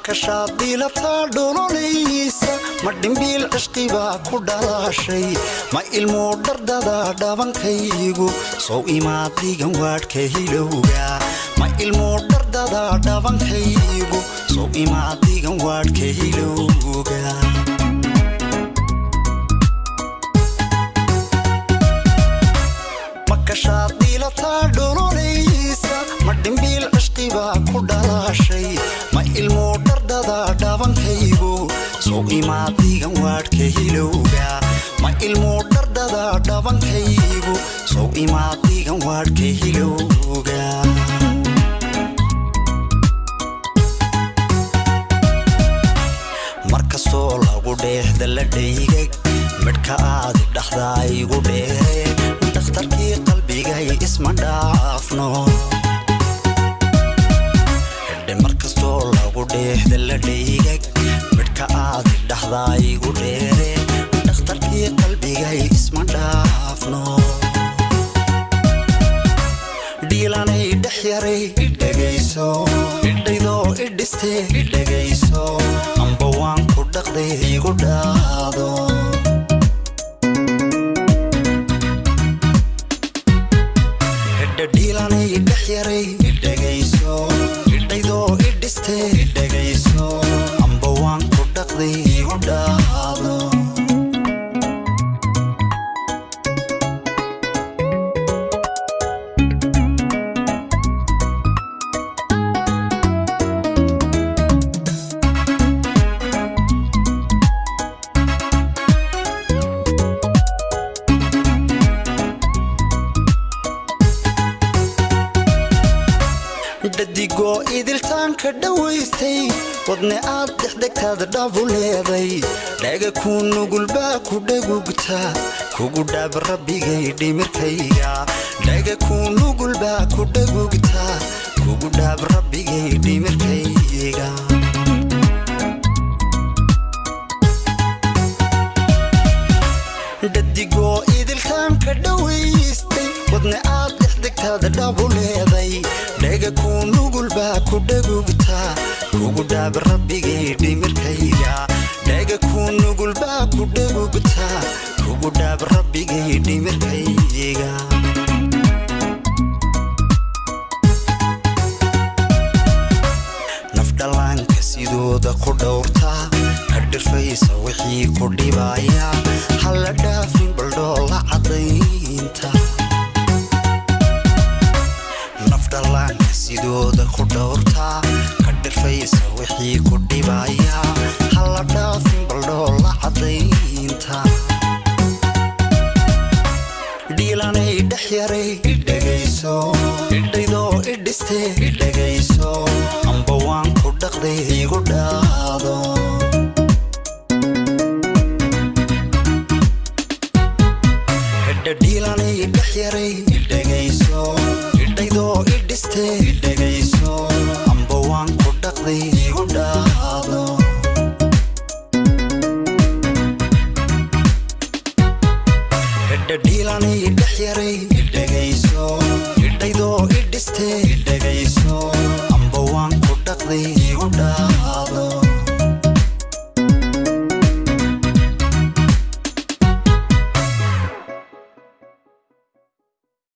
Makashaad dhiilataa dhololaysa, ma dhimbiil cishqibaa ku dhalaashay? Ma ilmuu dhardada dhabankaygu sow imaad dhigan waadhka hilowga? Ma ilmuu dhardada dhabankaygu sow imaad dhigan waadhka hilowga? Makashaad dhiilataa dhololaysa, ma dhimbiil cishqibaa ku dhalaashay? Ma ilmuu dhardada dhabankaygu sow imaad dhigan waadhka hilowga? Ma ilmuu dhardada dhabankaygu sow imaad dhigan waadhka hilowga? Markastoo lagu dheexda la dhaygag, midhka aadi dhaxdaa igu dheere. Dhakhtarkii qalbigay, isma dhaafno. Hidhe, markastoo lagu dheexda la dhaygag, midhka aadi dhaxdaa igu dheere. Dhakhtarkii qalbigay, isma dhaafno. Dhiilanay dhex yaray, idhegayso. Idhaydoo idhiste, idhegayso. Amba waan ku dhaqday, igu dhaado. Hidha, dhiilanay dhex yaray, idhegayso. Idhaydoo idhiste, idhegayso. Amba waan ku dhaqday, igu dhaado. Dhadigoo idiltaanka dhowaystay, wadne aad dhexdhegtaad dhabu leeday. Dhaga kuu nugulbaa ku dhagugta, kugu dhaab rabbigay dhimirkayga. Dhaga kuu nugulbaa ku dhagugta, kugu dhaab rabbigay dhimirkayga. Dhadigoo idiltaanka dhowaystay, wadne aad dhexdegtaad dhabu leeday. Dhaga kuu nugulbaa ku dhagugta, kugu dhaab rabbigay dhimirkayga. Dhaga kuu nugulbaa ku dhagugta, kugu dhaab rabbigay dhimirkayga. Nafdhallaanka sidooda ku dhowrta, ka dhirfaysa wixii ku dhibaya. Hala dhaafin baldhoola caddaynta. Nafdhallaanka sidooda ku dhowrta, ka dhirfaysa wixii ku dhibaya. Hala dhaafin baldhoola caddaynta. Dhiilanay dhex yaray, idhegayso. Idhaydoo idhiste, idhegayso. Amba waan ku dhaqday, igu dhaado. Hidha, dhiilanay dhex yaray, idhegayso. Idhaydoo idhiste, idhegayso. Amba waan ku dhaqday, igu dhaado. Hidha, dhiilanay dhex yaray, idhegayso. Idhaydoo idhiste, idhegayso. Amba waan ku dhaqday, igu dhaado.